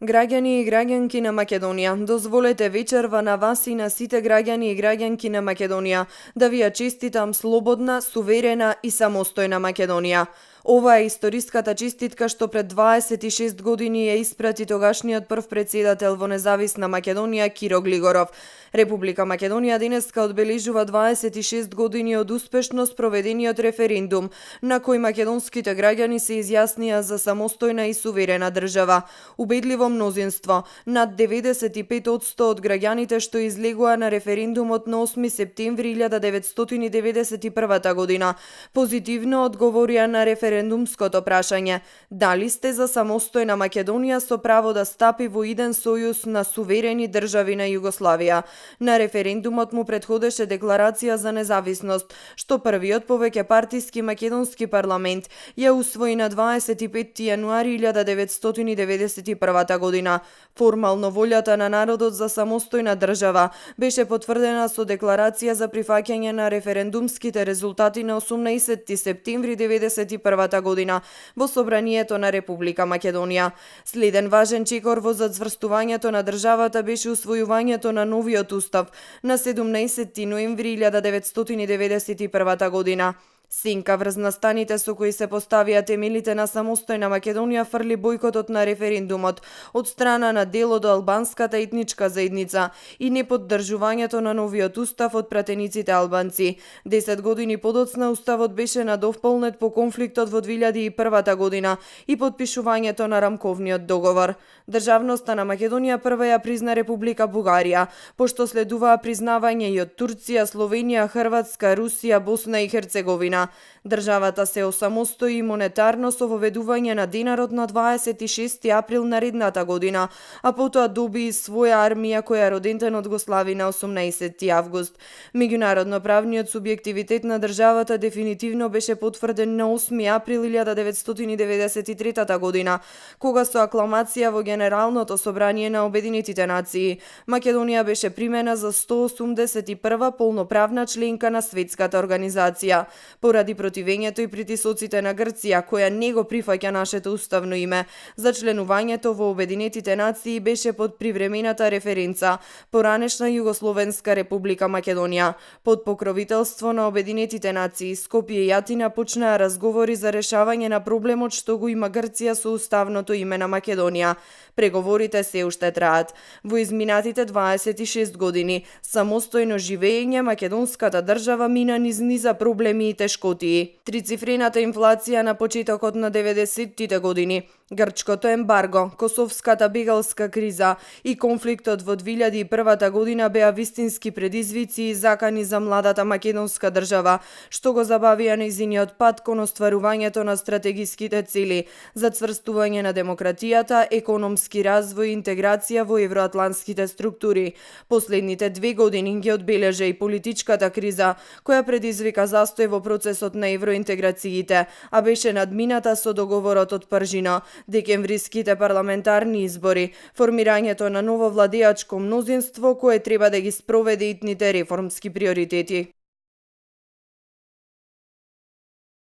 Граѓани и граѓанки на Македонија, дозволете вечерва на вас и на сите граѓани и граѓанки на Македонија да ви ја честитам слободна, суверена и самостојна Македонија. Ова е историската честитка што пред 26 години ја испрати тогашниот прв председател во независна Македонија Киро Глигоров. Република Македонија денеска одбележува 26 години од успешно спроведениот референдум, на кој македонските граѓани се изјаснија за самостојна и суверена држава. Убедливо мнозинство, над 95% од граѓаните што излегоа на референдумот на 8 септември 1991 година, позитивно одговорија на референдумското прашање: дали сте за самостојна Македонија со право да стапи во иден сојуз на суверени држави на Југославија. На референдумот му претходеше декларација за независност, што првиот повеќепартиски македонски парламент ја усвои на 25 јануари 1991 година. Формално волјата на народот за самостојна држава беше потврдена со декларација за прифаќање на референдумските резултати на 18 септември 1991 година во Собранието на Република Македонија. Следен важен чекор во зацврстувањето на државата беше усвојувањето на новиот устав на 17 ноември 1991 година. Сенка врз настаните со кои се поставија темелите на самостојна Македонија фрли бојкотот на референдумот од страна на дел од албанската етничка заедница и неподдржувањето на новиот устав од пратениците албанци. 10 години подоцна уставот беше надовполнет по конфликтот во 2001 година и подпишувањето на рамковниот договор. Државноста на Македонија прва ја призна Република Бугарија, пошто следуваа признавање и од Турција, Словенија, Хрватска, Русија, Босна и Херцеговина. Државата се осамостои монетарно со воведување на денарот на 26 април наредната година, а потоа доби и своја армија која родентен од го слави на 18 август. Меѓународно правниот субјективитет на државата дефинитивно беше потврден на 8 април 1993 година, кога со акламација во Генералното собрание на Обединетите нации Македонија беше примена за 181 полноправна членка на светската организација. Поради противењето и притисоците на Грција, која не го прифаќа нашето уставно име, за членувањето во Обединетите нации беше под привремената референца поранешна Југословенска република Македонија. Под покровителство на Обединетите нации, Скопје и Атина почнаа разговори за решавање на проблемот што го има Грција со уставното име на Македонија. Преговорите се уште траат. Во изминатите 26 години самостојно живење македонската држава мина низ низа проблеми и тешкотии. Трицифрената инфлација на почетокот на 90-тите години, грчкото ембарго, косовската бегалска криза и конфликтот во 2001 година беа вистински предизвици и закани за младата македонска држава, што го забавија нејзиниот пат кон остварувањето на стратегиските цели за цврстување на демократијата, економски развој и интеграција во евроатлантските структури. Последните 2 години ги одбележа и политичката криза, која предизвика застој во процесот на евроинтеграциите, а беше надмината со договорот од Пржино, декемвриските парламентарни избори, формирањето на ново владеачко мнозинство кое треба да ги спроведе итните реформски приоритети.